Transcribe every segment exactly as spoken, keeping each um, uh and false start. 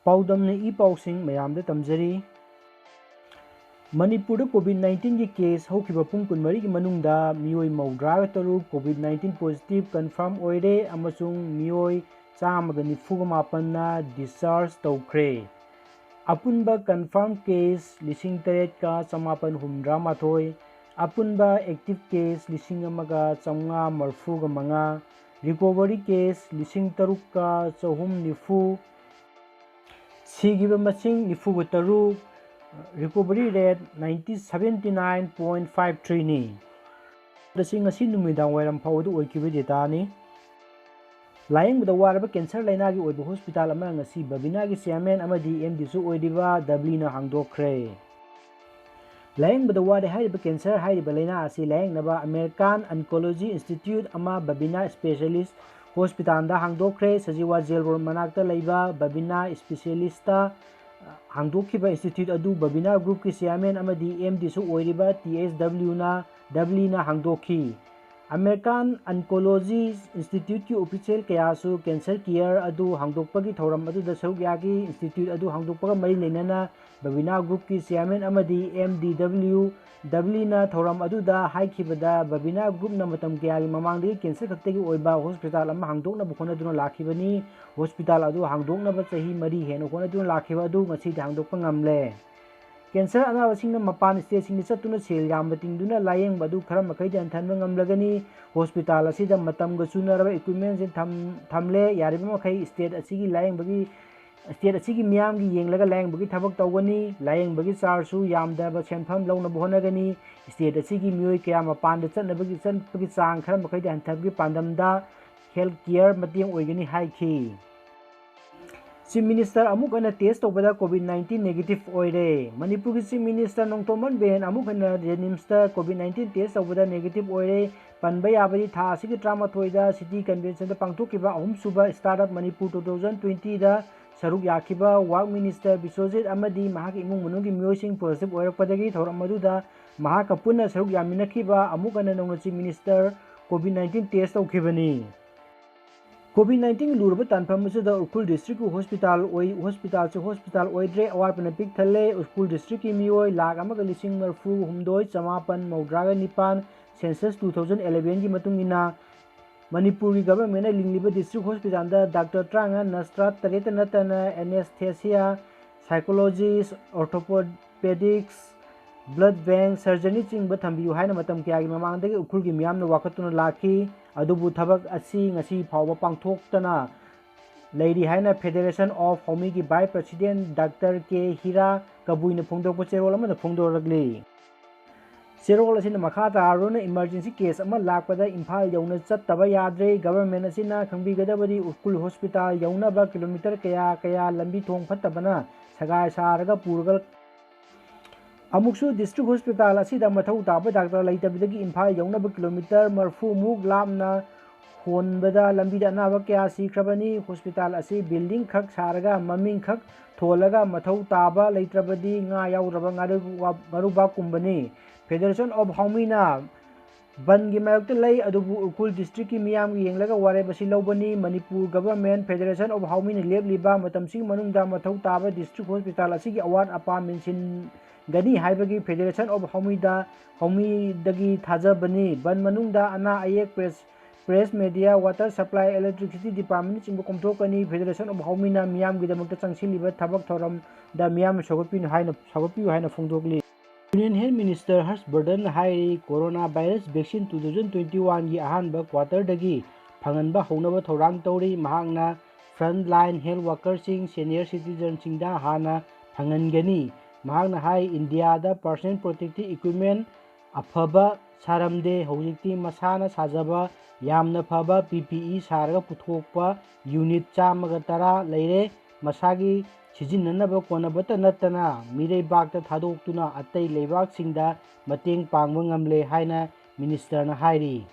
ꯄꯥꯎꯗꯝꯅ E ꯄꯥꯎꯁꯤꯡ ꯃꯌꯥꯝꯗ ꯇꯝꯖꯔꯤ꯫ ꯃꯅꯤꯄꯨꯔꯗ COVID nineteenꯒꯤ case ꯍꯧꯈꯤꯕ ꯄꯨꯡ ꯀꯨꯟꯃꯔꯤꯒꯤ ꯃꯅꯨꯡꯗ ꯃꯤꯑꯣꯏ ꯃꯧꯗ꯭ꯔꯥꯒ ꯇꯔꯨꯛ COVID nineteen positive confirm ꯑꯣꯏꯔꯦ ꯑꯃꯁꯨꯡ ꯃꯤꯑꯣꯏ ꯆꯥꯝꯃꯒ ꯅꯤꯐꯨꯒ ꯃꯥꯄꯟꯅ discharge ꯇꯧꯈ꯭ꯔꯦ꯫ ꯑꯄꯨꯟꯕ confirm case ꯂꯤꯁꯤꯡ ꯇꯔꯦꯠꯀ ꯆꯃꯥꯄꯟ ꯍꯨꯝꯗ꯭ꯔꯥ ꯃꯥꯊꯣꯏ, ꯑꯄꯨꯟꯕ active case ꯂꯤꯁꯤꯡ ꯑꯃꯒ ꯆꯥꯝꯃꯉꯥ ꯃꯔꯤꯐꯨꯒ ꯃꯉꯥ, recovery case ꯂꯤꯁꯤꯡ ꯇꯔꯨꯛꯀ ꯆꯍꯨꯝ ꯅꯤꯐꯨ, ꯁꯤꯈꯤꯕ ꯃꯁꯤꯡ ꯅꯤꯐꯨꯒ ꯇꯔꯨꯛ, recovery rate ninety, seventy nine point five threeꯅꯤ꯫ ꯑꯁꯤ ꯉꯁꯤ ꯅꯨꯃꯤꯗꯥꯡ ꯋꯥꯏꯔꯝ ꯐꯥꯎꯕꯗ ꯑꯣꯏꯈꯤꯕ dataꯅꯤ꯫ ꯂꯥꯌꯦꯡꯕꯗ ꯋꯥꯔꯕ cancer ꯂꯥꯏꯅꯥꯒꯤ ꯑꯣꯏꯕ hospital ꯑꯃ ꯉꯁꯤ ꯕꯕꯤꯅꯥꯒꯤ chairman ꯑꯃꯗꯤ MDꯁꯨ ꯑꯣꯏꯔꯤꯕ ꯗꯕꯂꯤꯅ ꯍꯥꯡꯗꯣꯛꯈ꯭ꯔꯦ꯫ ꯂꯥꯌꯦꯡꯕꯗ ꯋꯥꯔꯦ ꯍꯥꯏꯔꯤꯕ cancer ꯍꯥꯏꯔꯤꯕ ꯂꯥꯏꯅꯥ ꯑꯁꯤ ꯂꯥꯌꯦꯡꯅꯕ American Oncology Institute ꯑꯃ ꯕꯕꯤꯅꯥ Specialist Hospitalꯗ ꯍꯥꯡꯗꯣꯛꯈ꯭ꯔꯦ꯫ ꯁꯖꯤꯋꯥ jail road ꯃꯅꯥꯛꯇ ꯂꯩꯕ ꯕꯕꯤꯅꯥ Specialistꯇ ꯍꯥꯡꯗꯣꯛꯈꯤꯕ institute ꯑꯗꯨ ꯕꯕꯤꯅꯥ groupꯀꯤ chairman ꯑꯃꯗꯤ MDꯁꯨ ꯑꯣꯏꯔꯤꯕ THWꯅ, ꯗꯕꯂꯤꯅ ꯍꯥꯡꯗꯣꯛꯈꯤ꯫ American Oncology Instituteꯀꯤ official ꯀꯌꯥꯁꯨ cancer care ꯑꯗꯨ ꯍꯥꯡꯗꯣꯛꯄꯒꯤ ꯊꯧꯔꯝ ꯑꯗꯨꯗ ꯁꯔꯨꯛ ꯌꯥꯈꯤ꯫ Institute ꯑꯗꯨ ꯍꯥꯡꯗꯣꯛꯄꯒ ꯃꯔꯤ ꯂꯩꯅꯅ ꯕꯕꯤꯅꯥ groupꯀꯤ chairman ꯑꯃꯗꯤ MDW ꯗꯕꯂꯤꯅ ꯊꯧꯔꯝ ꯑꯗꯨꯗ ꯍꯥꯏꯈꯤꯕꯗ, ꯕꯕꯤꯅꯥ groupꯅ ꯃꯇꯝ ꯀꯌꯥꯒꯤ ꯃꯃꯥꯡꯗꯒꯤ cancer ꯈꯛꯇꯒꯤ ꯑꯣꯏꯕ hospital ꯑꯃ ꯍꯥꯡꯗꯣꯛꯅꯕ ꯍꯣꯠꯅꯗꯨꯅ ꯂꯥꯛꯈꯤꯕꯅꯤ꯫ Hospital ꯑꯗꯨ ꯍꯥꯡꯗꯣꯛꯅꯕ ꯆꯍꯤ ꯃꯔꯤ ꯍꯦꯟꯅ ꯍꯣꯠꯅꯗꯨꯅ ꯂꯥꯛꯈꯤꯕ ꯑꯗꯨ ꯉꯁꯤꯗꯤ ꯍꯥꯡꯗꯣꯛꯄ ꯉꯝꯂꯦ꯫ Cancer ꯑꯅꯥꯕꯁꯤꯡꯅ ꯃꯄꯥꯟ stateꯁꯤꯡꯗ ꯆꯠꯇꯨꯅ ꯁꯦꯜ ꯌꯥꯝꯕ ꯇꯤꯡꯗꯨꯅ ꯂꯥꯌꯦꯡꯕ ꯑꯗꯨ ꯈꯔ ꯃꯈꯩꯗꯤ ꯍꯟꯊꯍꯟꯕ ꯉꯝꯂꯒꯅꯤ꯫ Hospital ꯑꯁꯤꯗ ꯃꯇꯝꯒ ꯆꯨꯅꯔꯕ equipmentꯁꯤꯡ ꯊꯝ-, ꯊꯝꯂꯦ꯫ ꯌꯥꯔꯤꯕ ꯃꯈꯩ state ꯑꯁꯤꯒꯤ ꯂꯥꯌꯦꯡꯕꯒꯤ, state ꯑꯁꯤꯒꯤ ꯃꯤꯌꯥꯝꯒꯤ ꯌꯦꯡꯂꯒ ꯂꯥꯌꯦꯡꯕꯒꯤ ꯊꯕꯛ ꯇꯧꯒꯅꯤ꯫ ꯂꯥꯌꯦꯡꯕꯒꯤ chargeꯁꯨ ꯌꯥꯝꯗꯕ ꯁꯦꯟꯐꯝ ꯂꯧꯅꯕ ꯍꯣꯠꯅꯒꯅꯤ꯫ State ꯑꯁꯤꯒꯤ ꯃꯤꯑꯣꯏ ꯀꯌꯥ ꯃꯄꯥꯟꯗ ꯆꯠꯅꯕꯒꯤ, ꯆꯠꯄꯒꯤ ꯆꯥꯡ ꯈꯔ ꯃꯈꯩꯗꯤ ꯍꯟꯊꯕꯒꯤ ꯄꯥꯟꯗꯝꯗ health care ꯃꯇꯦꯡ ꯑꯣꯏꯒꯅꯤ ꯍꯥꯏꯈꯤ꯫ Chief Minister ꯑꯃꯨꯛ ꯍꯟꯅ test ꯇꯧꯕꯗ COVID nineteen negative ꯑꯣꯏꯔꯦ꯫ ꯃꯅꯤꯄꯨꯔꯒꯤ Chief Minister ꯅꯣꯡꯊꯣꯝꯕꯝ ꯕꯤꯔꯦꯟ ꯑꯃꯨꯛ ꯍꯟꯅ JNIMSꯇ COVID nineteen test ꯇꯧꯕꯗ negative ꯑꯣꯏꯔꯦ꯫ ꯄꯟꯕ ꯌꯥꯕꯗꯤ ꯊꯥ ꯑꯁꯤꯒꯤ ꯇꯔꯥꯃꯥꯊꯣꯏꯗ City Conventionꯗ ꯄꯥꯡꯊꯣꯛꯈꯤꯕ ꯑꯍꯨꯝꯁꯨꯕ Startup Manipur two thousand twentyꯗ ꯁꯔꯨꯛ ꯌꯥꯈꯤꯕ Work Minister ꯕꯤꯁ꯭ꯋꯖꯤꯠ ꯑꯃꯗꯤ ꯃꯍꯥꯛꯀꯤ ꯏꯃꯨꯡ ꯃꯅꯨꯡꯒꯤ ꯃꯤꯑꯣꯏꯁꯤꯡ positive ꯑꯣꯏꯔꯛꯄꯗꯒꯤ ꯊꯧꯔꯝ ꯑꯗꯨꯗ ꯃꯍꯥꯛꯀ ꯄꯨꯟꯅ ꯁꯔꯨꯛ ꯌꯥꯃꯤꯟꯅꯈꯤꯕ ꯑꯃꯨꯛ ꯍꯟꯅ ꯅꯧꯅ Chief Minister COVID nineteen test ꯇꯧꯈꯤꯕꯅꯤ꯫ ꯀꯣꯚꯤꯗ ꯅꯥꯏꯟꯇꯤꯟ ꯂꯨꯔꯕ ꯇꯥꯟꯐꯝ ꯑꯁꯤꯗ ꯎꯈ꯭ꯔꯨꯜ ꯗꯤꯁꯇ꯭ꯔꯤꯛꯀꯤ ꯍꯣꯁꯄꯤꯇꯥꯜ ꯑꯣꯏ, ꯍꯣꯁꯄꯤꯇꯥꯜꯁꯨ ꯍꯣꯁꯄꯤꯇꯥꯜ ꯑꯣꯏꯗ꯭ꯔꯦ, ꯑꯋꯥꯠꯄꯅ ꯄꯤꯛ ꯊꯜꯂꯦ꯫ ꯎꯈ꯭ꯔꯨꯜ ꯗꯤꯁꯇ꯭ꯔꯤꯛꯀꯤ ꯃꯤꯑꯣꯏ ꯂꯥꯈ ꯑꯃꯒ ꯂꯤꯁꯤꯡ ꯃꯔꯤꯐꯨ ꯍꯨꯝꯗꯣꯏ ꯆꯃꯥꯄꯟ ꯃꯧꯗ꯭ꯔꯥꯒ ꯅꯤꯄꯥꯟ, ꯁꯦꯟꯁꯁ ꯇꯨ ꯊꯥꯎꯖꯟ ꯑꯦꯂꯦꯚꯦꯟꯒꯤ ꯃꯇꯨꯡ ꯏꯟꯅ, ꯃꯅꯤꯄꯨꯔꯒꯤ ꯒꯚꯔꯟꯃꯦꯟꯅ ꯂꯤꯡꯂꯤꯕ ꯗꯤꯁꯇ꯭ꯔꯤꯛ ꯍꯣꯁꯄꯤꯇꯥꯜꯗ ꯗꯥꯛꯇꯔ ꯇꯔꯥꯃꯉꯥ, ꯅꯔꯁ ꯇꯔꯥꯇꯔꯦꯠꯇ ꯅꯠꯇꯅ ꯑꯦꯅꯦꯁꯊꯦꯁꯤꯌꯥ, ꯁꯥꯏꯀꯣꯂꯣꯖꯤꯁ, ꯑꯣꯔꯊꯣꯄꯦꯗꯤꯛꯁ, ꯕ꯭ꯂꯗ ꯕꯦꯡꯛ, ꯁꯔꯖꯔꯤꯅꯆꯤꯡꯕ ꯊꯝꯕꯤꯌꯨ ꯍꯥꯏꯅ ꯃꯇꯝ ꯀꯌꯥꯒꯤ ꯃꯃꯥꯡꯗꯒꯤ ꯎꯈ꯭ꯔꯨꯜꯒꯤ ꯃꯤꯌꯥꯝꯅ ꯋꯥꯀꯠꯇꯨꯅ ꯂꯥꯛꯈꯤ꯫ ꯑꯗꯨꯕꯨ ꯊꯕꯛ ꯑꯁꯤ ꯉꯁꯤ ꯐꯥꯎꯕ ꯄꯥꯡꯊꯣꯛꯇꯅ ꯂꯩꯔꯤ ꯍꯥꯏꯅ Federation of ꯍꯥꯎꯃꯤꯒꯤ vice president doctor K Hira ꯀꯕꯨꯏꯅ ꯐꯣꯡꯗꯣꯔꯛꯄ ꯆꯦꯔꯣꯜ ꯑꯃꯗ ꯐꯣꯡꯗꯣꯔꯛꯂꯤ꯫ ꯆꯦꯔꯣꯜ ꯑꯁꯤꯅ ꯃꯈꯥ ꯇꯥꯔꯗꯨꯅ, ꯏꯃꯔꯖꯦꯟꯁꯤ ꯀꯦꯁ ꯑꯃ ꯂꯥꯛꯄꯗ ꯏꯝꯐꯥꯜ ꯌꯧꯅ ꯆꯠꯇꯕ ꯌꯥꯗ꯭ꯔꯦ꯫ ꯒꯚꯔꯟꯃꯦꯟ ꯑꯁꯤꯅ ꯈꯪꯕꯤꯒꯗꯕꯗꯤ ꯎꯈ꯭ꯔꯨꯜ ꯍꯣꯁꯄꯤꯇꯥꯜ ꯌꯧꯅꯕ ꯀꯤꯂꯣꯃꯤꯇꯔ ꯀꯌꯥ ꯀꯌꯥ ꯂꯝꯕꯤ ꯊꯣꯡ ꯐꯠꯇꯕꯅ ꯁꯒꯥꯏ ꯁꯥꯔꯒ ꯄꯨꯔꯒ ꯑꯃꯨꯛꯁꯨ ꯗꯤꯁꯇ꯭ꯔꯤꯛ ꯍꯣꯁꯄꯤꯇꯥꯜ ꯑꯁꯤꯗ ꯃꯊꯧ ꯇꯥꯕ ꯗꯥꯛꯇꯔ ꯂꯩꯇꯕꯗꯒꯤ ꯏꯝꯐꯥꯜ ꯌꯧꯅꯕ ꯀꯤꯂꯣꯃꯤꯇꯔ ꯃꯔꯤꯐꯨ ꯃꯨꯛ ꯂꯥꯞꯅ ꯍꯣꯟꯕꯗ ꯂꯝꯕꯤꯗ ꯑꯅꯥꯕ ꯀꯌꯥ ꯁꯤꯈ꯭ꯔꯕꯅꯤ꯫ ꯍꯣꯁꯄꯤꯇꯥꯜ ꯑꯁꯤ ꯕꯤꯜꯗꯤꯡ ꯈꯛ ꯁꯥꯔꯒ ꯃꯃꯤꯡ ꯈꯛ ꯊꯣꯜꯂꯒ ꯃꯊꯧ ꯇꯥꯕ ꯂꯩꯇ꯭ꯔꯕꯗꯤ ꯉꯥ ꯌꯥꯎꯗ꯭ꯔꯕ ꯉꯥꯔꯨ-, ꯉꯥꯔꯨꯕꯥꯛꯀꯨꯝꯕꯅꯤ꯫ Federation of ꯍꯥꯎꯃꯤꯅ ꯕꯟꯒꯤ ꯃꯥꯌꯣꯛꯇ ꯂꯩ, ꯑꯗꯨꯕꯨ ꯎꯈ꯭ꯔꯨꯜ ꯗꯤꯁꯇ꯭ꯔꯤꯛꯀꯤ ꯃꯤꯌꯥꯝꯒꯤ ꯌꯦꯡꯂꯒ ꯋꯥꯔꯦꯞ ꯑꯁꯤ ꯂꯧꯕꯅꯤ꯫ ꯃꯅꯤꯄꯨꯔ ꯒꯚꯔꯟꯃꯦꯟ, Federation of ꯍꯥꯎꯃꯤꯅ ꯂꯦꯞꯂꯤꯕ ꯃꯇꯝꯁꯤꯒꯤ ꯃꯅꯨꯡꯗ ꯃꯊꯧ ꯇꯥꯕ ꯗꯤꯁꯇ꯭ꯔꯤꯛ ꯍꯣꯁꯄꯤꯇꯥꯜ ꯑꯁꯤꯒꯤ ꯑꯋꯥꯠ ꯑꯄꯥ ꯃꯦꯟꯁꯤꯟꯒꯅꯤ ꯍꯥꯏꯕꯒꯤ Federation of ꯍꯥꯎꯃꯤꯗ, ꯍꯥꯎꯃꯤꯗꯒꯤ ꯊꯥꯖꯕꯅꯤ꯫ ꯕꯟ ꯃꯅꯨꯡꯗ ꯑꯅꯥ ꯑꯌꯦꯛ, press, press media, water supply, electricity ꯗꯤꯄꯥꯔꯠꯃꯦꯟꯅꯆꯤꯡꯕ ꯀꯣꯝꯊꯣꯛꯀꯅꯤ꯫ Federation of ꯍꯥꯎꯃꯤꯅ ꯃꯤꯌꯥꯝꯒꯤꯗꯃꯛꯇ ꯆꯪꯁꯤꯜꯂꯤꯕ ꯊꯕꯛ ꯊꯧꯔꯝꯗ ꯃꯤꯌꯥꯝꯅ ꯁꯧꯒꯠꯄꯤꯅꯨ ꯍꯥꯏꯅ, ꯁꯧꯒꯠꯄꯤꯌꯨ ꯍꯥꯏꯅ ꯐꯣꯡꯗꯣꯛꯂꯤ꯫ Union Health Minister ꯍꯔꯁ ꯕꯔꯙꯟꯅ ꯍꯥꯏꯔꯤ, corona virus vaccine two thousand twenty-oneꯒꯤ ꯑꯍꯥꯟꯕ quarterꯗꯒꯤ ꯐꯪꯍꯟꯕ ꯍꯧꯅꯕ ꯊꯧꯔꯥꯡ ꯇꯧꯔꯤ꯫ ꯃꯍꯥꯛꯅ frontline health workerꯁꯤꯡ, senior citizenꯁꯤꯡꯗ ꯍꯥꯟꯅ ꯐꯪꯍꯟꯒꯅꯤ꯫ ꯃꯍꯥꯛꯅ ꯍꯥꯏ, ꯏꯟꯗꯤꯌꯥꯗ personal protective equipment ꯑꯐꯕ ꯁꯥꯔꯝꯗꯦ꯫ ꯍꯧꯖꯤꯛꯇꯤ ꯃꯁꯥꯅ ꯁꯥꯖꯕ ꯌꯥꯝꯅ ꯐꯕ P P E ꯁꯥꯔꯒ ꯄꯨꯊꯣꯛꯄ unit ꯆꯥꯝꯃꯒ ꯇꯔꯥ ꯂꯩꯔꯦ꯫ ꯃꯁꯥꯒꯤ ꯁꯤꯖꯤꯟꯅꯅꯕ ꯀꯣꯟꯅꯕꯇ ꯅꯠꯇꯅ ꯃꯤꯔꯩꯕꯥꯛꯇ ꯊꯥꯗꯣꯛꯇꯨꯅ ꯑꯇꯩ ꯂꯩꯕꯥꯛꯁꯤꯡꯗ ꯃꯇꯦꯡ ꯄꯥꯡꯕ ꯉꯝꯂꯦ ꯍꯥꯏꯅ ministerꯅ ꯍꯥꯏꯔꯤ꯫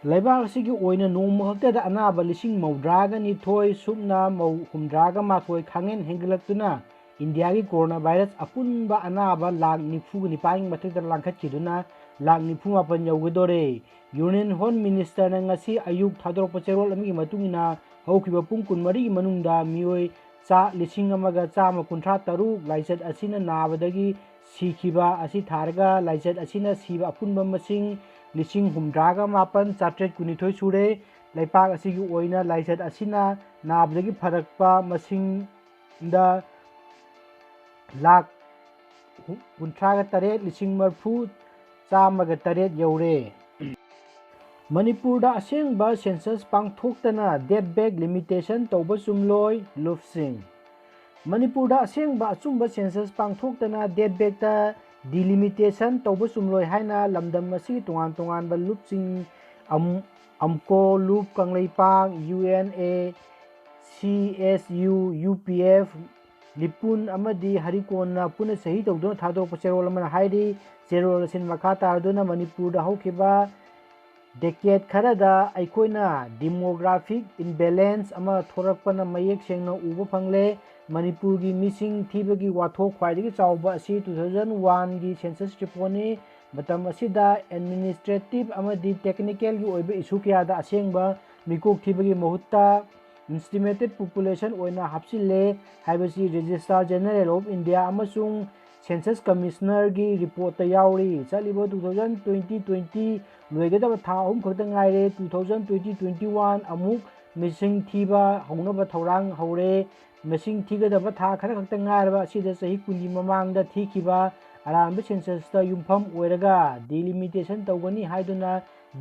ꯂꯩꯕꯥꯛ ꯑꯁꯤꯒꯤ ꯑꯣꯏꯅ ꯅꯣꯡꯃ ꯈꯛꯇꯗ ꯑꯅꯥꯕ ꯂꯤꯁꯤꯡ ꯃꯧꯗ꯭ꯔꯥꯒ ꯅꯤꯊꯣꯏ ꯁꯨꯞꯅ ꯃꯧ-, ꯍꯨꯝꯗ꯭ꯔꯥꯒ ꯃꯥꯊꯣꯏ ꯈꯥꯡꯍꯦꯟ ꯍꯦꯟꯒꯠꯂꯛꯇꯨꯅ ꯏꯟꯗꯤꯌꯥꯒꯤ ꯀꯣꯔꯣꯅꯥ ꯚꯥꯏꯔꯁ ꯑꯄꯨꯟꯕ ꯑꯅꯥꯕ ꯂꯥꯈ ꯅꯤꯐꯨꯒ ꯅꯤꯄꯥꯟꯒꯤ ꯃꯊꯛꯇ ꯂꯥꯟꯈꯠꯈꯤꯗꯨꯅ ꯂꯥꯈ ꯅꯤꯐꯨ ꯃꯥꯄꯟ ꯌꯧꯒꯗꯣꯔꯦ꯫ Union Home Ministerꯅ ꯉꯁꯤ ꯑꯌꯨꯛ ꯊꯥꯗꯣꯔꯛꯄ ꯆꯦꯔꯣꯜ ꯑꯃꯒꯤ ꯃꯇꯨꯡ ꯏꯟꯅ, ꯍꯧꯈꯤꯕ ꯄꯨꯡ ꯀꯨꯟꯃꯔꯤꯒꯤ ꯃꯅꯨꯡꯗ ꯃꯤꯑꯣꯏ ꯆꯥ ꯂꯤꯁꯤꯡ ꯑꯃꯒ ꯆꯥꯝꯃ ꯀꯨꯟꯊ꯭ꯔꯥ ꯇꯔꯨꯛ ꯂꯥꯏꯆꯠ ꯑꯁꯤꯅ ꯅꯥꯕꯗꯒꯤ ꯁꯤꯈꯤꯕ ꯑꯁꯤ ꯊꯥꯔꯒ, ꯂꯥꯏꯆꯠ ꯑꯁꯤꯅ ꯁꯤꯕ ꯑꯄꯨꯟꯕ ꯃꯁꯤꯡ ꯂꯤꯁꯤꯡ ꯍꯨꯝꯗ꯭ꯔꯥꯒ ꯃꯥꯄꯟ ꯆꯥꯇ꯭ꯔꯦꯠ ꯀꯨꯟꯅꯤꯊꯣꯏ ꯁꯨꯔꯦ꯫ ꯂꯩꯄꯥꯛ ꯑꯁꯤꯒꯤ ꯑꯣꯏꯅ ꯂꯥꯏꯆꯠ ꯑꯁꯤꯅ ꯅꯥꯕꯗꯒꯤ ꯐꯔꯛꯄ ꯃꯁꯤꯡꯗ ꯂꯥꯈ ꯀꯨꯟꯊ꯭ꯔꯥꯒ ꯇꯔꯦꯠ ꯂꯤꯁꯤꯡ ꯃꯔꯤꯐꯨ ꯆꯥꯝꯃꯒ ꯇꯔꯦꯠ ꯌꯧꯔꯦ꯫ ꯃꯅꯤꯄꯨꯔꯗ ꯑꯁꯦꯡꯕ census ꯄꯥꯡꯊꯣꯛꯇꯅ date back limitation ꯇꯧꯕ ꯆꯨꯝꯂꯣꯏ, ꯂꯨꯞꯁꯤꯡ꯫ ꯃꯅꯤꯄꯨꯔꯗ ꯑꯁꯦꯡꯕ ꯑꯆꯨꯝꯕ census ꯄꯥꯡꯊꯣꯛꯇꯅ date backꯇ delimitation ꯇꯧꯕ ꯆꯨꯝꯂꯣꯏ ꯍꯥꯏꯅ ꯂꯝꯗꯝ ꯑꯁꯤꯒꯤ ꯇꯣꯉꯥꯟ ꯇꯣꯉꯥꯟꯕ ꯂꯨꯞꯁꯤꯡ, ꯑꯝ-, ꯑꯝꯀꯣ, ꯂꯨꯞ, Kangleipak, U N A, C S U, U P F, ꯂꯤꯄꯨꯟ ꯑꯃꯗꯤ ꯍꯔꯤꯀꯣꯟꯅ ꯄꯨꯟꯅ ꯁꯍꯤ ꯇꯧꯗꯨꯅ ꯊꯥꯗꯣꯔꯛꯄ ꯆꯦꯔꯣꯜ ꯑꯃꯅ ꯍꯥꯏꯔꯤ꯫ ꯆꯦꯔꯣꯜ ꯑꯁꯤꯅ ꯃꯈꯥ ꯇꯥꯔꯗꯨꯅ ꯃꯅꯤꯄꯨꯔꯗ ꯍꯧꯈꯤꯕ decade ꯈꯔꯗ ꯑꯩꯈꯣꯏꯅ demographic imbalance ꯑꯃ ꯊꯣꯔꯛꯄꯅ ꯃꯌꯦꯛ ꯁꯦꯡꯅ ꯎꯕ ꯐꯪꯂꯦ꯫ ꯃꯅꯤꯄꯨꯔꯒꯤ ꯃꯤꯁꯤꯡ ꯊꯤꯕꯒꯤ ꯋꯥꯊꯣꯛ ꯈ꯭ꯋꯥꯏꯗꯒꯤ ꯆꯥꯎꯕ ꯑꯁꯤ two thousand oneꯒꯤ census reportꯅꯤ꯫ ꯃꯇꯝ ꯑꯁꯤꯗ administrative ꯑꯃꯗꯤ technicalꯒꯤ ꯑꯣꯏꯕ issue ꯀꯌꯥꯗ ꯑꯁꯦꯡꯕ ꯃꯤꯀꯣꯛ ꯊꯤꯕꯒꯤ ꯃꯍꯨꯠꯇ estimated population ꯑꯣꯏꯅ ꯍꯥꯞꯆꯤꯜꯂꯦ ꯍꯥꯏꯕꯁꯤ Registrar General of India ꯑꯃꯁꯨꯡ Census Commissionerꯒꯤ reportꯇ ꯌꯥꯎꯔꯤ꯫ ꯆꯠꯂꯤꯕ two thousand twenty twenty ꯂꯣꯏꯒꯗꯕ ꯊꯥ ꯑꯍꯨꯝ ꯈꯛꯇ ꯉꯥꯏꯔꯦ꯫ Two thousand twenty twenty one ꯑꯃꯨꯛ ꯃꯤꯁꯤꯡ ꯊꯤꯕ ꯍꯧꯅꯕ ꯊꯧꯔꯥꯡ ꯍꯧꯔꯦ꯫ ꯃꯁꯤꯡ ꯊꯤꯒꯗꯕ ꯊꯥ ꯈꯔ ꯈꯛꯇ ꯉꯥꯏꯔꯕ ꯑꯁꯤꯗ ꯆꯍꯤ ꯀꯨꯟꯒꯤ ꯃꯃꯥꯡꯗ ꯊꯤꯈꯤꯕ ꯑꯔꯥꯟꯕ censusꯇ ꯌꯨꯝꯐꯝ ꯑꯣꯏꯔꯒ delimitation ꯇꯧꯒꯅꯤ ꯍꯥꯏꯗꯨꯅ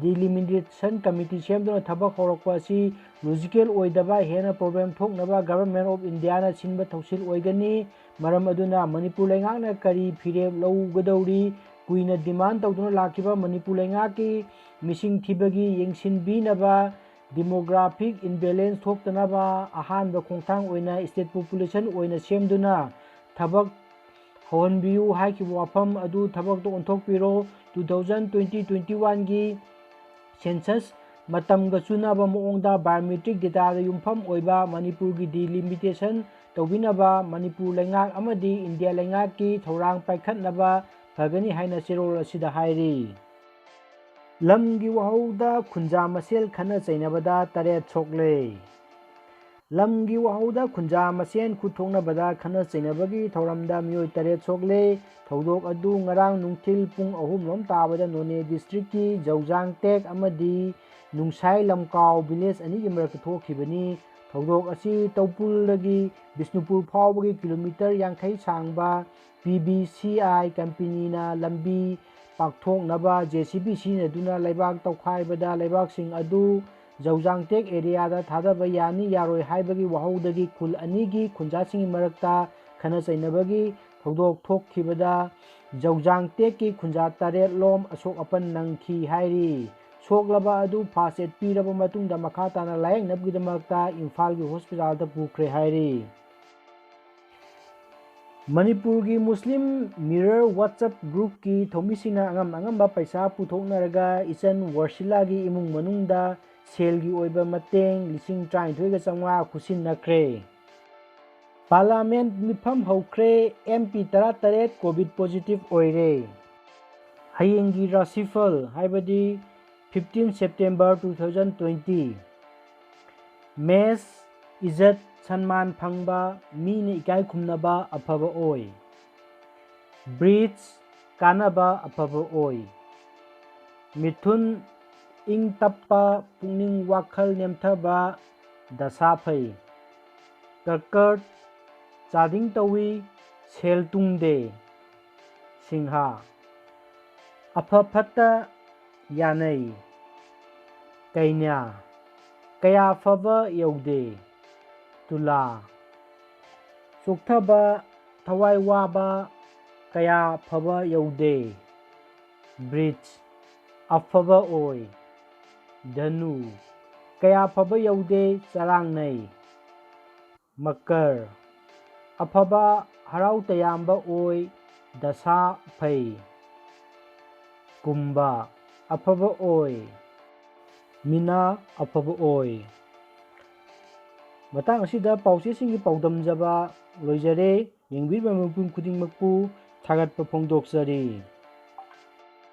delimitation committee ꯁꯦꯝꯗꯨꯅ ꯊꯕꯛ ꯍꯧꯔꯛꯄ ꯑꯁꯤ logical ꯑꯣꯏꯗꯕ, ꯍꯦꯟꯅ problem ꯊꯣꯛꯅꯕ Government of Indiaꯅ ꯁꯤꯟꯕ ꯊꯧꯁꯤꯜ ꯑꯣꯏꯒꯅꯤ꯫ ꯃꯔꯝ ꯑꯗꯨꯅ ꯃꯅꯤꯄꯨꯔ ꯂꯩꯉꯥꯛꯅ ꯀꯔꯤ ꯐꯤꯔꯦꯞ ꯂꯧꯒꯗꯧꯔꯤ? ꯀꯨꯏꯅ demand ꯇꯧꯗꯨꯅ ꯂꯥꯛꯈꯤꯕ ꯃꯅꯤꯄꯨꯔ ꯂꯩꯉꯥꯛꯀꯤ ꯃꯤꯁꯤꯡ ꯊꯤꯕꯒꯤ ꯌꯦꯡꯁꯤꯟꯕꯤꯅꯕ demographic imbalance ꯊꯣꯛꯇꯅꯕ ꯑꯍꯥꯟꯕ ꯈꯣꯡꯊꯥꯡ ꯑꯣꯏꯅ state population ꯑꯣꯏꯅ ꯁꯦꯝꯗꯨꯅ ꯊꯕꯛ ꯍꯧꯍꯟꯕꯤꯌꯨ ꯍꯥꯏꯈꯤꯕ ꯋꯥꯐꯝ ꯑꯗꯨ ꯊꯕꯛꯇ ꯑꯣꯟꯊꯣꯛꯄꯤꯔꯣ꯫ Two thousand twenty twenty oneꯒꯤ census ꯃꯇꯝꯒ ꯆꯨꯅꯕ ꯃꯑꯣꯡꯗ biometric dataꯗ ꯌꯨꯝꯐꯝ ꯑꯣꯏꯕ ꯃꯅꯤꯄꯨꯔꯒꯤ delimitation ꯇꯧꯕꯤꯅꯕ ꯃꯅꯤꯄꯨꯔ ꯂꯩꯉꯥꯛ ꯑꯃꯗꯤ ꯏꯟꯗꯤꯌꯥ ꯂꯩꯉꯥꯛꯀꯤ ꯊꯧꯔꯥꯡ ꯄꯥꯏꯈꯠꯅꯕ ꯐꯒꯅꯤ ꯍꯥꯏꯅ ꯆꯦꯔꯣꯜ ꯑꯁꯤꯗ ꯍꯥꯏꯔꯤ꯫ ꯂꯝꯒꯤ ꯋꯥꯍꯧꯗ ꯈꯨꯟꯖꯥ ꯃꯁꯦꯜ ꯈꯠꯅ ꯆꯩꯅꯕꯗ ꯇꯔꯦꯠ ꯁꯣꯛꯂꯦ꯫ ꯂꯝꯒꯤ ꯋꯥꯍꯧꯗ ꯈꯨꯟꯖꯥ ꯃꯁꯦꯟ ꯈꯨꯠ ꯊꯣꯛꯅꯕꯗ ꯈꯠꯅ ꯆꯩꯅꯕꯒꯤ ꯊꯧꯔꯝꯗ ꯃꯤꯑꯣꯏ ꯇꯔꯦꯠ ꯁꯣꯛꯂꯦ꯫ ꯊꯧꯗꯣꯛ ꯑꯗꯨ ꯉꯔꯥꯡ ꯅꯨꯡꯊꯤꯜ ꯄꯨꯡ ꯑꯍꯨꯝ ꯂꯣꯝ ꯇꯥꯕꯗ ꯅꯣꯅꯦ district ꯀꯤ ꯖꯧꯖꯥꯡꯇꯦꯛ ꯑꯃꯗꯤ ꯅꯨꯡꯁꯥꯏ ꯂꯝꯀꯥꯎ village ꯑꯅꯤꯒꯤ ꯃꯔꯛꯇ ꯊꯣꯛꯈꯤꯕꯅꯤ꯫ ꯊꯧꯗꯣꯛ ꯑꯁꯤ ꯇꯧꯄꯨꯜꯗꯒꯤ ꯕꯤꯁꯅꯨꯄꯨꯔ ꯐꯥꯎꯕꯒꯤ kilometre ꯌꯥꯡꯈꯩ ꯁꯥꯡꯕ P B C I company ꯅ ꯂꯝꯕꯤ ꯄꯥꯛꯊꯣꯛꯅꯕ J C B ꯁꯤꯖꯤꯟꯅꯗꯨꯅ ꯂꯩꯕꯥꯛ ꯇꯧꯈꯥꯏꯕꯗ ꯂꯩꯕꯥꯛꯁꯤꯡ ꯑꯗꯨ ꯖꯧꯖꯥꯡꯇꯦꯛ area ꯗ ꯊꯥꯗꯕ ꯌꯥꯅꯤ ꯌꯥꯔꯣꯏ ꯍꯥꯏꯕꯒꯤ ꯋꯥꯍꯧꯗꯒꯤ ꯈꯨꯜ ꯑꯅꯤꯒꯤ ꯈꯨꯟꯖꯥꯁꯤꯡꯒꯤ ꯃꯔꯛꯇ ꯈꯠꯅ ꯆꯩꯅꯕꯒꯤ ꯊꯧꯗꯣꯛ ꯊꯣꯛꯈꯤꯕꯗ ꯖꯧꯖꯥꯡꯇꯦꯛꯀꯤ ꯈꯨꯟꯖꯥ ꯇꯔꯦꯠ ꯂꯣꯝ ꯑꯁꯣꯛ ꯑꯄꯟ ꯅꯪꯈꯤ ꯍꯥꯏꯔꯤ꯫ ꯁꯣꯛꯂꯕ ꯑꯗꯨ first aid ꯄꯤꯔꯕ ꯃꯇꯨꯡꯗ ꯃꯈꯥ ꯇꯥꯅ ꯂꯥꯌꯦꯡꯅꯕꯒꯤꯗꯃꯛꯇ ꯏꯝꯐꯥꯜꯒꯤ hospital ꯗ ꯄꯨꯈ꯭ꯔꯦ ꯍꯥꯏꯔꯤ꯫ ꯃꯅꯤꯄꯨꯔꯒꯤ Muslim Mirror WhatsApp group ꯀꯤ ꯊꯧꯃꯤꯁꯤꯡꯅ ꯑꯉꯝ ꯑꯉꯝꯕ ꯄꯩꯁꯥ ꯄꯨꯊꯣꯛꯅꯔꯒ ꯏꯆꯟ ꯋꯔꯁꯤꯂꯥꯒꯤ ꯏꯃꯨꯡ ꯃꯅꯨꯡꯗ ꯁꯦꯜꯒꯤ ꯑꯣꯏꯕ ꯃꯇꯦꯡ ꯂꯤꯁꯤꯡ ꯇꯔꯥꯅꯤꯊꯣꯏꯒ ꯆꯥꯝꯃꯉꯥ ꯈꯨꯠꯁꯤꯟꯅꯈ꯭ꯔꯦ꯫ Parliament ꯃꯤꯐꯝ ꯍꯧꯈ꯭ꯔꯦ, M P ꯇꯔꯥꯇꯔꯦꯠ COVID positive ꯑꯣꯏꯔꯦ꯫ ꯍꯌꯦꯡꯒꯤ ꯔꯥꯁꯤꯐꯜ ꯍꯥꯏꯕꯗꯤ fifteen September two thousand twenty꯫ ꯃꯦꯁ, ꯏꯖꯠ ꯁꯟꯃꯥꯟ ꯐꯪꯕ, ꯃꯤꯅ ꯏꯀꯥꯏ ꯈꯨꯝꯅꯕ ꯑꯐꯕ ꯑꯣꯏ꯫ ꯕ꯭ꯔꯤꯖ, ꯀꯥꯟꯅꯕ ꯑꯐꯕ ꯑꯣꯏ꯫ ꯃꯤꯊꯨꯟ, ꯏꯪ ꯇꯞꯄ, ꯄꯨꯛꯅꯤꯡ ꯋꯥꯈꯜ ꯅꯦꯝꯊꯕ, ꯗꯁꯥ ꯐꯩ꯫ ꯀꯔꯀꯠ, ꯆꯥꯗꯤꯡ ꯇꯧꯏ, ꯁꯦꯜ ꯇꯨꯡꯗꯦ꯫ ꯁꯤꯡꯍꯥ, ꯑꯐ ꯐꯠꯇ ꯌꯥꯅꯩ꯫ ꯀꯩꯅ꯭ꯌꯥ, ꯀꯌꯥ ꯐꯕ ꯌꯧꯗꯦ꯫ ꯇꯨꯂꯥ, ꯆꯣꯛꯊꯕ, ꯊꯋꯥꯏ ꯋꯥꯕ, ꯀꯌꯥ ꯐꯕ ꯌꯧꯗꯦ꯫ ꯕ꯭ꯔꯤꯖ, ꯑꯐꯕ ꯑꯣꯏ꯫ ꯙꯅꯨ, ꯀꯌꯥ ꯐꯕ ꯌꯧꯗꯦ, ꯆꯔꯥꯡꯅꯩ꯫ ꯃꯀꯔ, ꯑꯐꯕ ꯍꯔꯥꯎ ꯇꯌꯥꯝꯕ ꯑꯣꯏ, ꯗꯁꯥ ꯐꯩ꯫ ꯀꯨꯝꯚ, ꯑꯐꯕ ꯑꯣꯏ꯫ ꯃꯤꯅꯥ, ꯑꯐꯕ ꯑꯣꯏ꯫ ꯃꯇꯥꯡ ꯑꯁꯤꯗ ꯄꯥꯎꯆꯦꯁꯤꯡꯒꯤ ꯄꯥꯎꯗꯝꯖꯕ ꯂꯣꯏꯖꯔꯦ꯫ ꯌꯦꯡꯕꯤꯔꯤꯕ ꯃꯤꯄꯨꯝ ꯈꯨꯗꯤꯡꯃꯛꯄꯨ ꯊꯥꯒꯠꯄ ꯐꯣꯡꯗꯣꯛꯆꯔꯤ꯫